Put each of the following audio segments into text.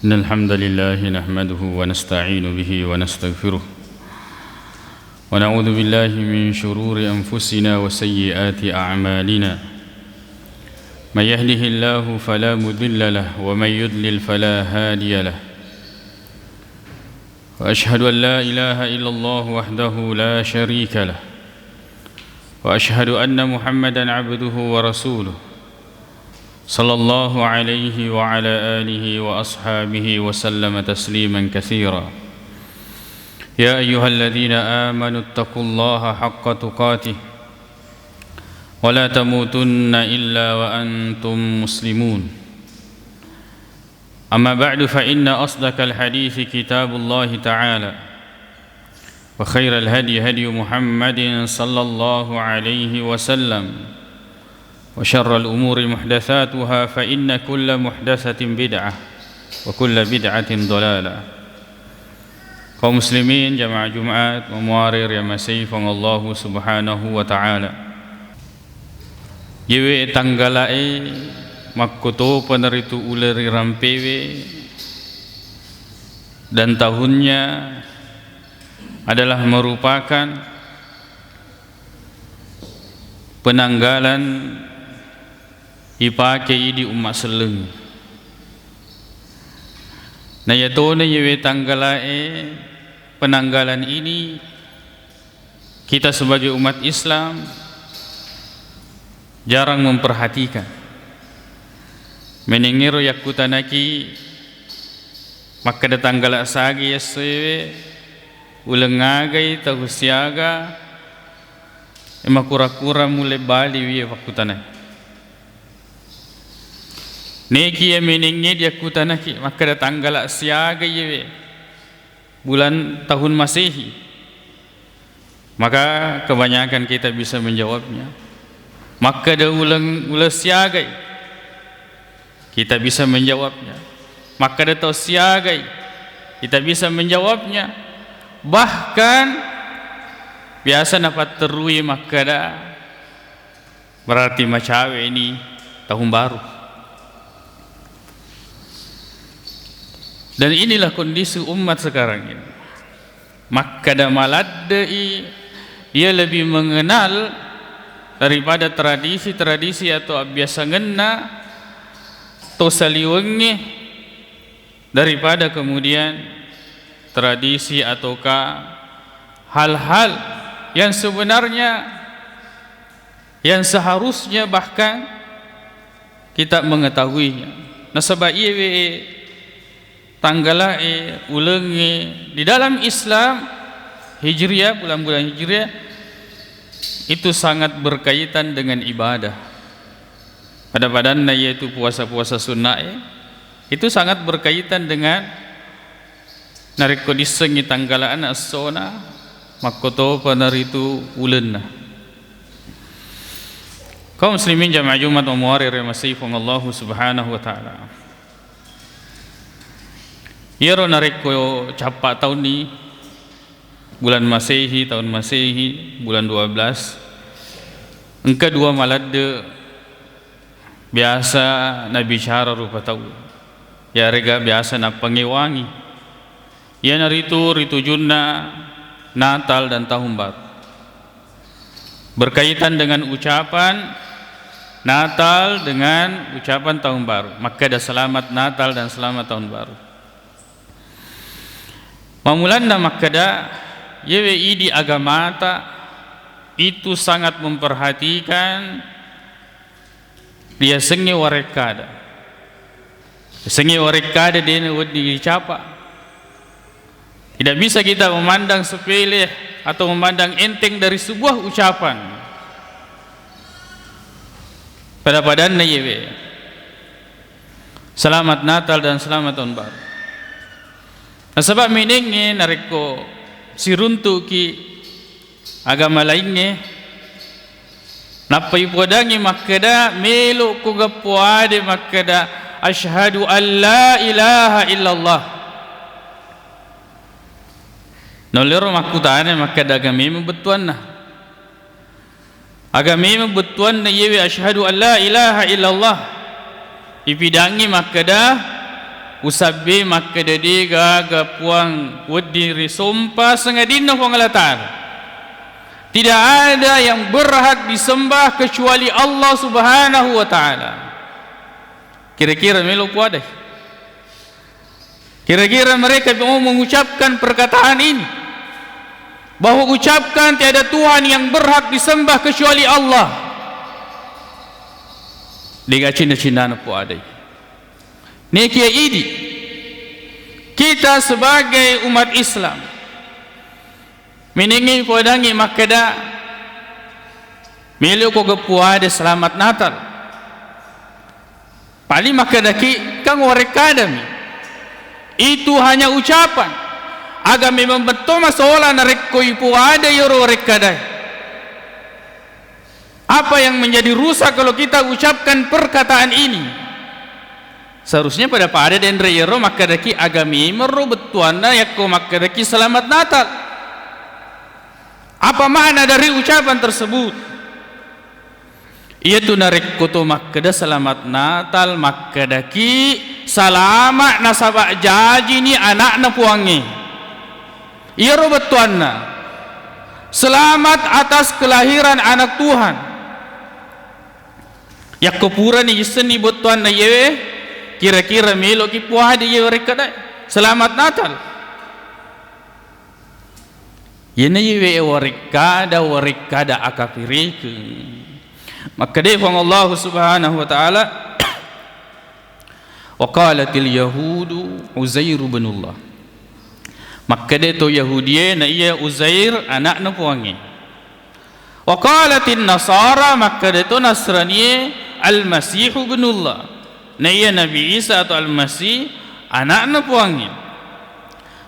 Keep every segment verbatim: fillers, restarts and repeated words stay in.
إن الحمد لله نحمده ونستعين به ونستغفره، ونعوذ بالله من شرور أنفسنا وسيئات أعمالنا. من يهده الله فلا مضل له، ومن يضلل فلا هادي له. وأشهد أن لا إله إلا الله وحده لا شريك له، وأشهد أن محمدا عبده ورسوله، صلى الله عليه وعلى آله وأصحابه وسلم تسليما كثيرا. يا أيها الذين آمنوا اتقوا الله حق تقاته ولا تموتن إلا وأنتم مسلمون. أما بعد، فإن أصدق الحديث كتاب الله تعالى، وخير الهدي هدي محمد صلى الله عليه وسلم، وشر الأمور محدثاتها، فإن كل محدثة بدعة، وكل بدعة ضلالة. Kaum muslimin, jamaah Jumat, mamuare ri amasei Puang Allahu Subhanahu wa Ta'ala. Yewe tanggala'e makkotopa naritu uleng ri rampewe, dan tahunnya adalah merupakan penanggalan ipake idi umma selleng. Na yatona yewe tanggala'e penanggalan ini, kita sebagai umat Islam jarang memperhatikan. Menengngero yakkutanaki makkeda tanggala sagi essoewe, uleng agai, tahu siaga, e, makura-kura mulle bali wie pakkutanai. Neki iya menengnge diakkutanaki makkeda tanggala siaga iyewe bulan tahun Masehi, maka kebanyakan kita bisa menjawabnya. Makkeda uleng, uleng siagai, kita bisa menjawabnya. Makkeda tau siagai, kita bisa menjawabnya. Bahkan biasa napatterui makkeda, berarti macawe ini tahun baru. Dan inilah kondisi umat sekarang ini. Makkeda maladde'i, dia lebih mengenal daripada tradisi-tradisi atau abbiasangenna to saliwengnge daripada kemudian tradisi ataukah hal-hal yang sebenarnya, yang seharusnya bahkan kita mengetahuinya. Nasaba iyewe tanggala'e, ulengnge di dalam Islam Hijriah, bulan-bulan Hijriah itu sangat berkaitan dengan ibadah. Pada-padanna yaitu puasa-puasa sunna'e itu sangat berkaitan dengan narekko dissengngi tanggala'na essona makkotopa naritu ulenna. Kaum muslimin jamaah Jumat mamuare ri amasei Puang Allahu Subhanahu wa Ta'ala. Iyaro narekko cappa taunni, bulan Masehi, tahun Masehi, bulan dua belas, engka dua maladde biasa nabicara rupa tau, yarega biasa nappangewangi, iyanaritu ritujunna Natal dan Tahun Baru. Berkaitan dengan ucapan Natal dengan ucapan Tahun Baru, makkeda selamat Natal dan selamat Tahun Baru. Mammulanna makkeda, yewe idi agamata itu sangat memperhatikan riasengnge warekkada. Riasengnge warekkada dena wedding dicapa. Tidak bisa kita memandang sepele atau memandang enteng dari sebuah ucapan. Pada-padanna yewe. Selamat Natal dan selamat Tahun Baru. Nasaba menengnge narekko siruntuki agama laingnge, nappa ipodangngi makkeda, melo ko gappo ade makkeda, "Asyhadu an la ilaha illallah." Nollero makkutana makkeda, aga memeng bettuanna? Aga memeng bettuanna iyewe asyhadu an la ilaha illallah? Ipidangngi makkeda, Usabbe makkeda de gaga puang wedding risompa sangadinna Puang Allah Ta'ala. Tidak ada yang berhak disembah kecuali Allah Subhanahu wa Ta'ala. Kira-kira melo puadai? Kira-kira mereka mau mengucapkan perkataan ini bahwa ucapkan tiada Tuhan yang berhak disembah kecuali Allah? Dega cinna-cinnana puadai. Nekia idi, kita sebagai umat Islam, menengngi podangngi makkeda, melo ko geppuade selamat Natal. Paling makkedaki, kan warekkadami. Itu hanya ucapan. Aga memang betto masola narekko ipoade yoro warekkadae. Apa yang menjadi rusak kalau kita ucapkan perkataan ini? Seharusnya pada-pada denre iyaro makkedaki, aga memero bettuanna yakko makkedaki selamat Natal. Apa makna dari ucapan tersebut? Iyatu narekko to makkeda selamat Natal, makkedaki salama nasaba jajini anakna puangnge. Iyaro bettuanna, selamat atas kelahiran anak Tuhan. Yakko purani issenni bettuanna iyewe, kira-kira meloki puade iyewe rekkedae selamat Natal. Iyana iyewe warekkada, warekkada akafirikeng. Makkeda Puang Allah Subhanahu wa Ta'ala, "Wa qalatil yahudu Uzair ibnullah." Makkeda to Yahudie na iya Uzair anakna Puangnge. Wa qalatin nasara, makkeda to Nasranie Al-Masihu ibnullah. Na iya Nabi Isa atau Al-Masih anakna Puangnge.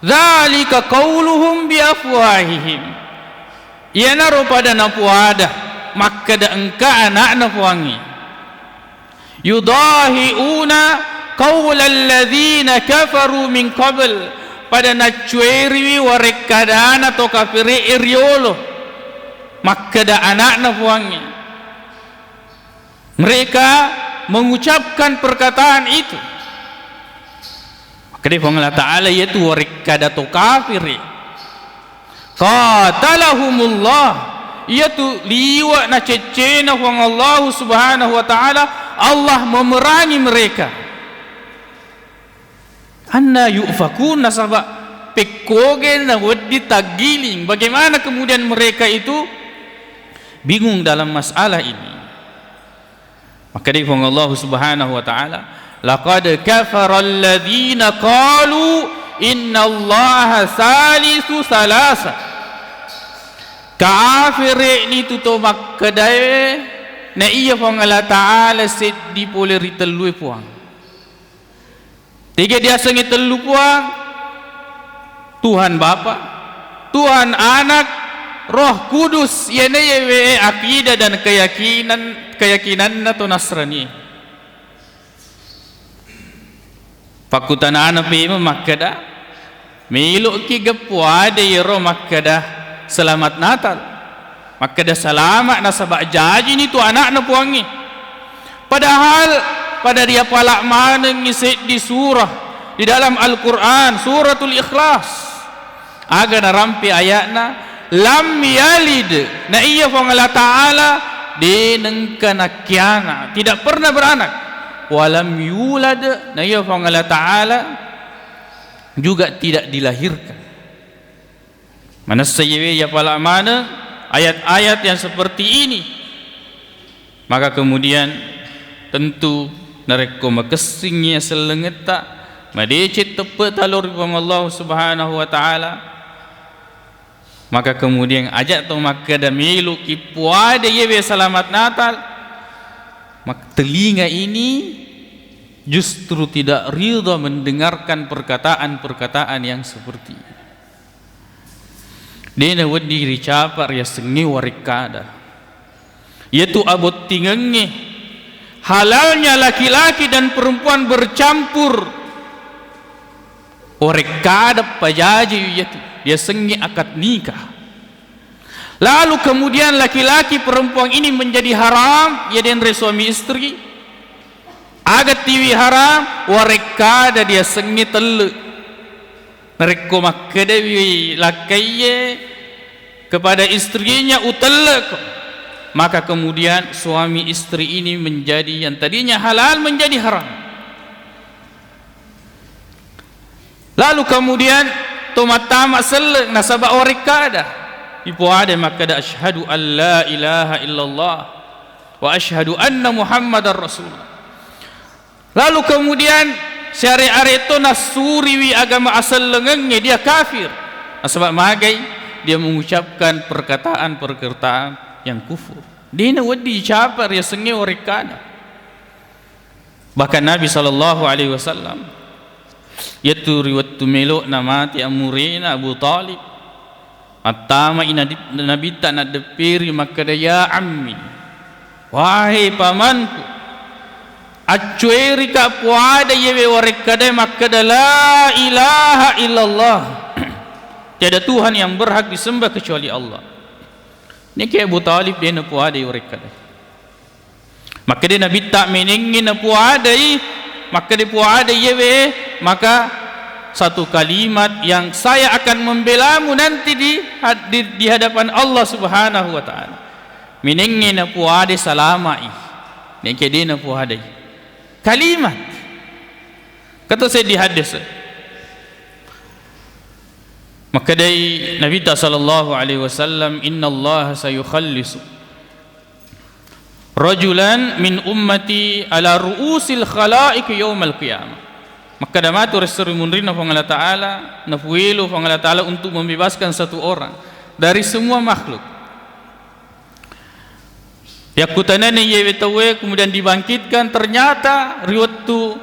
Dzalika qauluhum bi afwahihim. Iyanaro pada napuada makkeda engka anakna Puangnge. Yudahiuna qaulal ladzina kafaru min qabl. Pada naccueriwi warekkadana to kafiri riolo makkeda anakna Puangnge. Mereka mengucapkan perkataan itu. Makkeda Puang Allah Ta'ala, iyatu warekkada to kafiri. Qatalahumullah. Iyatu liwa naceccena Puang Allah Subhanahu wa Ta'ala, Allah memerangi mereka. Anna yu'fakun, nasaba pekkoge na wedding taggiling. Bagaimana kemudian mereka itu bingung dalam masalah ini? Makkeda Puang Allah Subhanahu wa Ta'ala, "Laqad kafaral ladzina qalu innallaha salisu salasa." Kafireni tu to makkedae, na iya Puang Allah Ta'ala seddi pole ri tellue Puang. Tega diasengngi tellu Puang? Tuhan Bapa, Tuhan Anak, Roh Kudus, iyana iyewe akidah dan keyakinan, keyakinanna to Nasrani. Pakkutanana pemeng makkeda, meloki geppu ade iyaro makkeda Selamat Natal. Makkeda salama nasaba jajini tu anakna Puangnge. Padahal pada riapala manengngi seddi surah di dalam Al-Quran, Suratul Ikhlas. Aga narampe ayatna, "Lam yalid," na iya Puang Allah Ta'ala de nengka nakkiana, tidak pernah beranak. "Walam yulad," na iya Puang Allah Ta'ala juga tidak dilahirkan. Manessa iyewe iyapala maneng ayat-ayat yang seperti ini, maka kemudian tentu narekko makessingngi asellengetta, madeceng teppe'ta lao ri Puang Allah Subhanahu wa Ta'ala, maka kemudian aja to makkeda meloki puade iyewe Selamat Natal, mak-, telinga ini justru tidak ridha mendengarkan perkataan-perkataan yang seperti ini. De nawedding ricapa riasengnge warekkada. Iyatu abottingengnge, halalnya laki-laki dan perempuan bercampur, warekkada pajaji iyatu, riasengnge akad nikah. Lalu kemudian laki-laki perempuan ini menjadi haram, ya denre suami istri. Aga tiwi haram, warekkada diasengnge telle. Narekko makkedawi lakkaiye kepada istrinya, "Utelleko," maka kemudian suami istri ini menjadi, yang tadinya halal menjadi haram. Lalu kemudian to mattama selleng nasaba warekkada. Ipoada makkeda, "Asyhadu an la ilaha illallah wa asyhadu anna Muhammadar Rasulullah." Lalu kemudian siare-are to nassuriwi agama asellengengnge, dia kafir. Nasaba magai? Dia mengucapkan perkataan-perkataan yang kufur. Dena wedding dicapa riasengnge warekkada. Bahkan Nabi sallallahu alaihi wasallam, yaitu ri wettu melo'na mate amurena Abu Thalib, attama i nadi-, Nabitta naddepperi makkeda, "Ya ammi, wahai pamanku, accuerika poada iyewe warekkadae makkeda, 'La ilaha illallah, tiada Tuhan yang berhak disembah kecuali Allah.'" Neke Abu Thalib dena poada warekkadae. Makkeda Nabitta, "Menengngi napuadai, makkeda puadai iyewe, maka satu kalimat yang saya akan membelamu nanti di, di, di hadapan Allah Subhanahu wa Ta'ala." Menengngi napuadai, salama'i. Nekke de napuadai. Kalimat. Kata saya di hadis. Makkedai Nabitta sallallahu alaihi wasallam, "Innallaha sayukhallisu rajulan min ummati ala ru'usil khalaiq yaumal qiyamah." Makkeda matu ressurri munrinna Puang Allah Ta'ala, napuelo Puang Allah Ta'ala untuk membebaskan satu orang dari semua makhluk. Yakkutanani iyewe tauwe kemudian dibangkitkan, ternyata ri wettu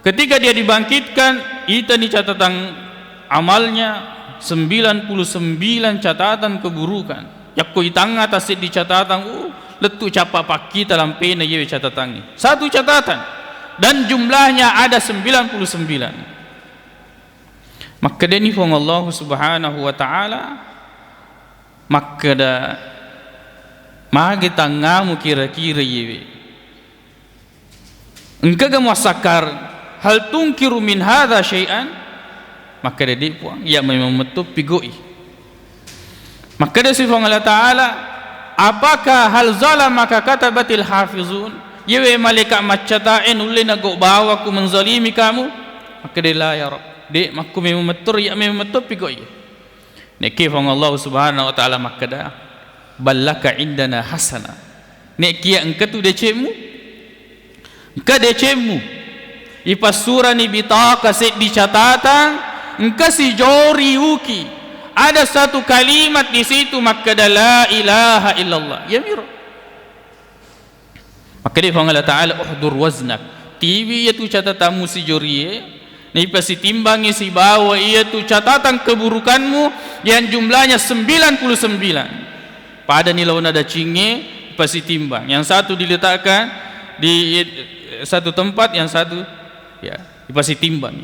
ketika dia dibangkitkan, itani catatan amalnya, sembilan puluh sembilan catatan keburukan. Yakko itangnga tasseddi catatan, uh, lettu cappa pakkita lampena iyewe catatangnge. Satu catatan. Dan jumlahnya ada sembilan puluh sembilan. Makkedani Puang Allah Subhanahu wa Ta'ala, makkeda, "Magi tangngamu kira-kira iyewe? Engkaga muassakkar? Hal tungkiru min hadza syai'an?" Makkeda, "De, Puang, iya memang metto pigoi." Makkeda si Puang Allah Ta'ala, "Apakah hal zalamaka katabatil hafizun? Iyewe malaikat maccatae nulle nagau bawa ku menzalimi kamu?" Makkeda, "La ya Rabb, de, makku memang metto, iya memang metto pigoi." Nekke Puang Allah Subhanahu wa Ta'ala makkeda, "Bal laka indana hasana." Nekkiya engka tu decemmu? Engka decemmu. Ipassurani bitaka seddi catatang, engka sijori uki. Ada satu kalimat di situ makkeda, "La ilaha illallah." Yamiro. Makkeda Puang Allah Ta'ala, "Uhdur waznak." Tiwi iyatu catatammu sijorie, naipasitimbangi sibawa iyatu catatan keburukanmu yang jumlahnya sembilan puluh sembilan. Padani laona dacingnge, ipasitimbang. Yang satu diletakkan di satu tempat, yang satu, ya, ipasitimbang.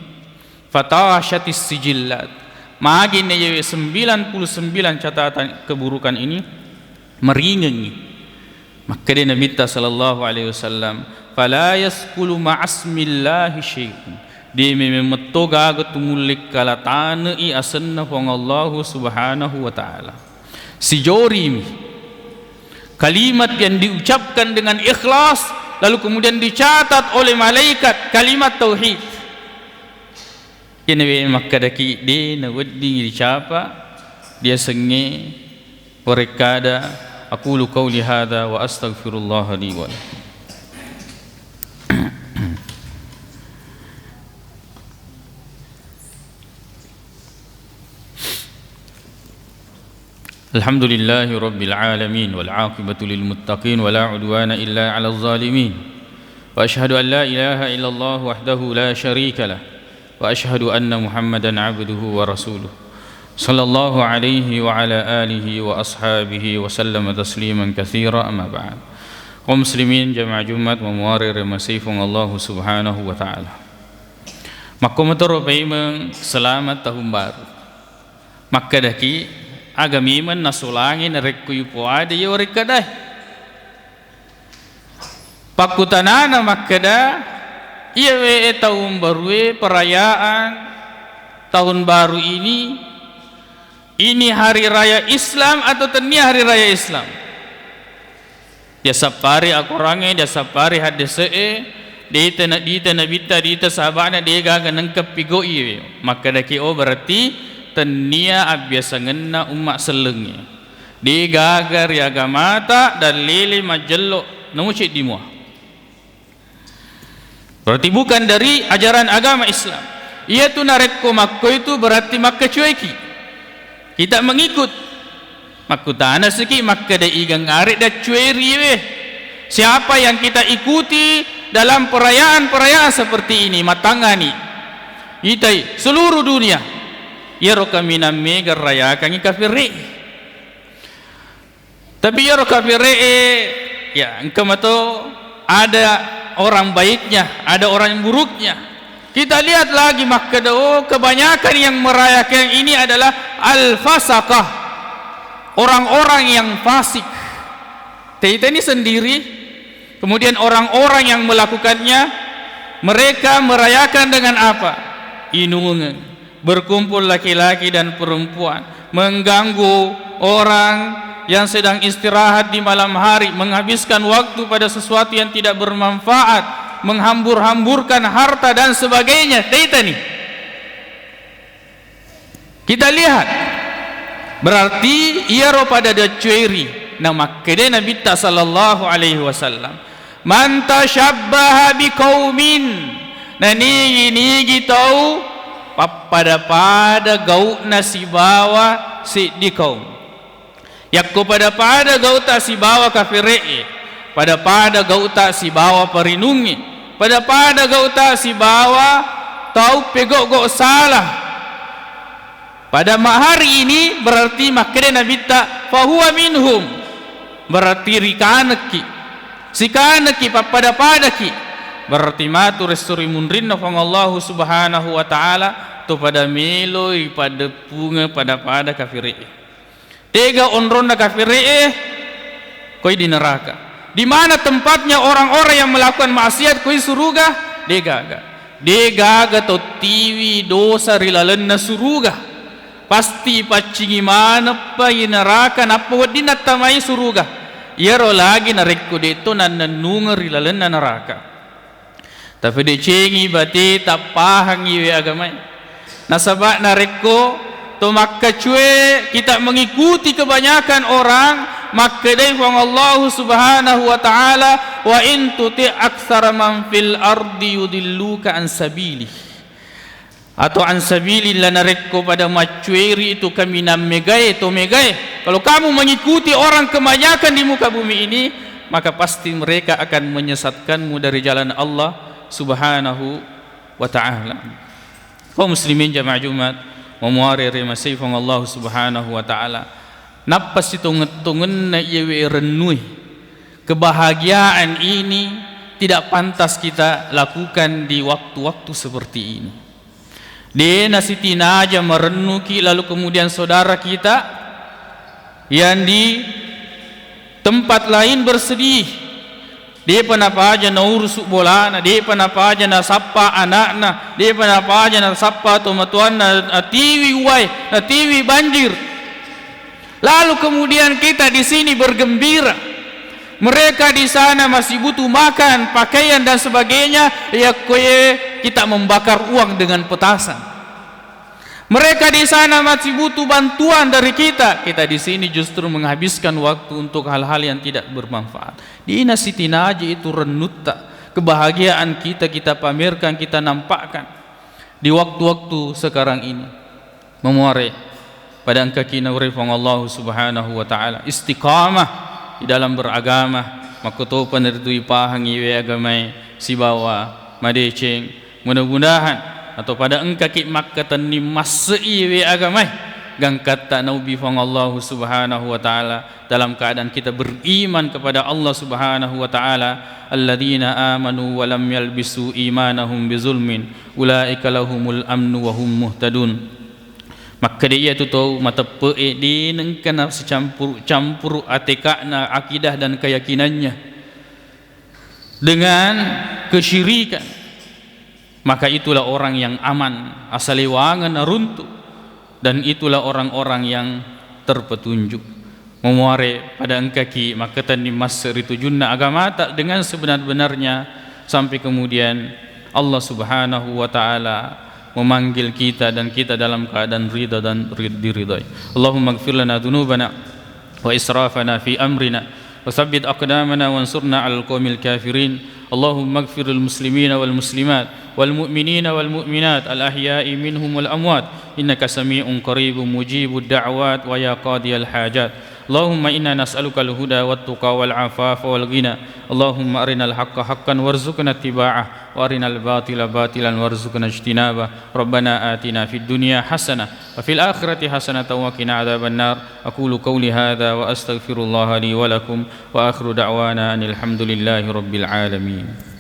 Fatashatis sijillat. Magi na iyewe sembilan puluh sembilan catatan keburukan ini meringengi. Makkeda Nabitta sallallahu alaihi wasallam, "Fala yasqulu ma'asmillahi syai'un." De memeng metto gaga tumulle kalatanei asenna Puang Allahu Subhanahu wa Ta'ala. Sijorimi kalimat yang diucapkan dengan ikhlas, lalu kemudian dicatat oleh malaikat kalimat tauhid. Iyawe makkedaki de nawedding dicapa diasengnge warekkada. Aqulu qauli hadza wa astaghfirullaha li wa lakum. Alhamdulillahi rabbil alamin, wal aqibatu lil muttaqin, wa la udwana illa 'alal zalimin. Wa asyhadu an la ilaha illallah wahdahu la syarika lah, wa asyhadu anna Muhammadan abduhu wa rasuluh. Sallallahu alaihi wa ala alihi wa ashabihi wa sallama tasliman katsira, amma ba'd. Kaum muslimin, jamaah Jumat mamuare remasifuang Allah Subhanahu wa Ta'ala. Makko motoro paimeng selamat tahun baru. Makkedaki, aga memeng nasolangi narekko ipoada iya warekkadae? Pakkutanana makkeda, iyawe taung barue, perayaan tahun baru ini, ini hari raya Islam atau tennia hari raya Islam? Diasappari akorangnge, diasappari haddese'e, dita na-, dita nabitta, dita sahaba'na, degaga nengka pigau'i. Makkedaki, oh, berarti tennia abbiasangenna umma sellengnge. Degaga ri agamata dalili majjello namu ceddi mua. Berarti bukan dari ajaran agama Islam. Iyatu narekko makko itu berarti makkecueki. Kita mengikut. Makkutana siki, makkeda igeng are daccueri we. Siapa yang kita ikuti dalam perayaan-perayaan seperti ini? Matangani. Itai seluruh dunia. Iyaro kaminang mega rayakangi kafiri. Tapi iyaro kafire'e, ya, engka mato ada orang baiknya, ada orang buruknya. Kita lihat lagi makkeda, oh, kebanyakan yang merayakan ini adalah al-fasaqah, orang-orang yang fasik. Kita ini sendiri, kemudian orang-orang yang melakukannya, mereka merayakan dengan apa? Inungen. Berkumpul laki-laki dan perempuan, mengganggu orang yang sedang istirahat di malam hari, menghabiskan waktu pada sesuatu yang tidak bermanfaat, menghambur-hamburkan harta dan sebagainya. Taitani. Kita lihat. Berarti iyaro pada daccueri. Namakkede Nabitta sallallahu alaihi wasallam, "Man tasyabbaha biqaumin," nanigi-nigi tau pappada-pada gau'na sibawa siddi kaum. Yakko pada-pada gau'ta sibawa kafire'e, pada-pada gau'ta sibawa parinungnge, pada-pada gau'ta sibawa tau pegau-gau salah, pada ma-, hari ini berarti makkeda Nabitta, "Fahuwa minhum." Berarti rikanekki. Sikanekki, pappada-padaki. Berarti matu resso ri munrinna Puang Allahu Subhanahu wa Ta'ala, to pada melo ipaddeppungeng pada-pada kafiri. Tega onronna kafiri e? Koi di neraka. Di mana tempatnya orang-orang yang melakukan maksiat? Koi suruga? Degaga. Degaga tottiwi dosa ri lalenna suruga. Pasti paccingi maneppa i neraka nappa wedding nattamai suruga. Iyaro lagi narekko de'to nannennungeng ri lalenna neraka. Tapedecengi bate, tappahangi we agamae. Nasaba narekko to makkacue kita mengikuti kebanyakan orang, makkedai Puang Allahu Subhanahu wa Ta'ala, "Wa in tuti' aktsara man fil ardi yudilluka an sabilih." Atau an sabilillah, narekko pada maccueri itu kaminang megae, to megae, kalau kamu mengikuti orang kebanyakan di muka bumi ini, maka pasti mereka akan menyesatkanmu dari jalan Allah Subhanahu wa Ta'ala. Kaum muslimin jamaah Jumat, mamuare ri masei Puang Allah Subhanahu wa Ta'ala. Nappa sitongeng-tongenna iyawe rennui. Kebahagiaan ini tidak pantas kita lakukan di waktu-waktu seperti ini. De nasitinaja marennuki lalu kemudian saudara kita yang di tempat lain bersedih. Depa napaja naurusu bolana, depa napaja nasappa anakna, depa napaja nasappa tomatoanna, natiwi uwai, natiwi banjir. Lalu kemudian kita di sini bergembira. Mereka di sana masih butuh makan, pakaian, dan sebagainya. Yakkoe kita membakar uang dengan petasan. Mereka di sana masih butuh bantuan dari kita. Kita di sini justru menghabiskan waktu untuk hal-hal yang tidak bermanfaat. Dina sitinaji itu rennutta. Kebahagiaan kita, kita pamerkan, kita nampakkan di waktu-waktu sekarang ini. Mamuare pada engkaki naurai Puang Allah Subhanahu wa Ta'ala, istiqamah di dalam beragama, makkotopa naritu ipahangi we agamae sibawa madeceng. Mudah-mudahan atau pada engkaki makkatenni masse'i we agamae, gangkatta naubi Puang Allah Subhanahu wa Ta'ala dalam keadaan kita beriman kepada Allah Subhanahu wa Ta'ala, "Alladzina amanu wa lam yalbisu imanahum bizulmin, ulaika lahumul amnu wa hum muhtadun." Makkeda iyatu tau mateppe'e, de nengka nasicampuru-campuru ateka'na akidah dan keyakinannya. dengan kesyirikan, maka itulah orang yang aman, asalewangen naruntuk, dan itulah orang-orang yang terpetunjuk. Memuare pada engkaki makketenni masse ri tujunna agamata dengan sebenar-benarnya, sampai kemudian Allah Subhanahu wa Ta'ala memanggil kita dan kita dalam keadaan ridha dan rid-, diridhai. Allahumma gfir lana dzunubana wa israfana fi amrina wa tsabbit aqdamana wansurna 'alal qaumil kafirin. Allahumma gfir lil muslimina wal muslimat wal mu'minina wal mu'minat al ahya'i minhum wal amwat innaka sami'un qaribun mujibud da'wat wa ya qadiyal hajat. Allahumma inna nas'alukal huda wat tuqa wal afafa wal ghina. Allahumma arinal haqqa haqqan warzuqna ittiba'ah wa arinal batila batilan warzuqna ijtinabah. Rabbana atina fid dunya hasanah wa fil akhirati hasanatan wa qina adzabannar. Aqulu qauli hadza wa astaghfirullaha li wa lakum wa akhiru da'wana anil hamdulillahi rabbil alamin.